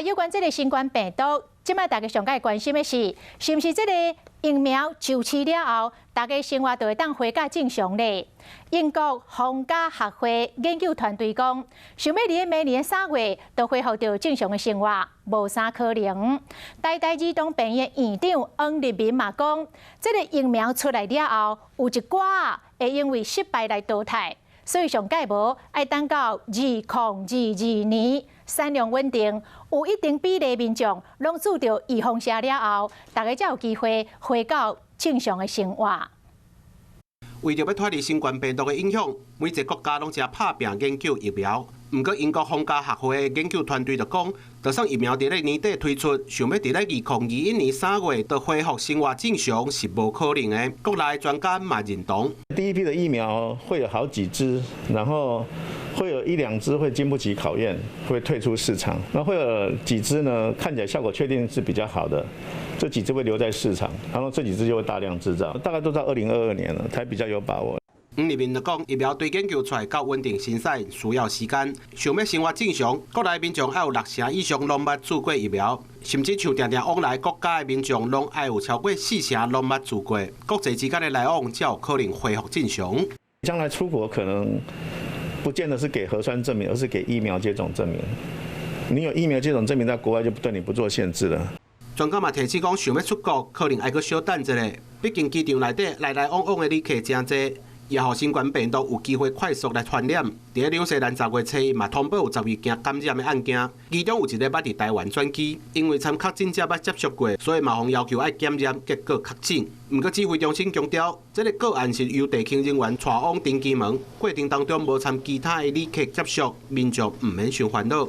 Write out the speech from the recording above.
有關這个新冠病毒，這擺大家上蓋關心的是，是毋是這个疫苗就市了後，大家生活就會當回到正常咧？英國皇家學會研究團隊講，想欲佇明年3月就恢復著正常的生活，無啥可能。台大兒童病院院長黃立民嘛講，這个疫苗出來了後，有一寡會因為失敗來淘汰，所以上蓋無愛等到2022年產量穩定，有一定比例民眾攏注著預防射了後，大家才有機會回到正常的生活。為著欲脫離新冠病毒的影響，每一个國家攏正拍拚研究疫苗。毋過英國皇家學會的研究團隊就講，就算疫苗佇咧年底推出，想欲佇咧2021年3月就恢復生活正常是無可能的。國內專家嘛認同。第一批的疫苗會有好幾支，然後會有一兩支會經不起考驗，會退出市場。那會有幾支呢？看起來效果確定是比較好的，這幾支會留在市場，然後這幾支就會大量製造，大概都到2022年了，才比較有把握。黃立民就講，疫苗對研究出來到穩定生產需要時間，想欲生活正常，國內民眾愛有六成以上攏捌注過疫苗，甚至像定定往來國家的民眾攏愛有超過四成攏捌注過，國際之間的來往才有可能恢復正常。將來出國可能不見得是給核酸證明，而是給疫苗接種證明。你有疫苗接種證明，在國外就對你不做限制了。專家嘛提醒講，想欲出國可能愛閣小等一下，畢竟機場內底來來往往的旅客誠濟，也予新冠病毒有機會快速來傳染。佇咧紐西蘭10月初一嘛通報有12件感染的案件，其中有一个捌佇台灣轉機，因為參確診者捌接觸過，所以嘛予要求愛檢驗，結果確診。毋過指揮中心強調，這个個案是由地勤人員帶往登機門，過程當中無參其他的旅客接觸，民眾毋免傷煩惱。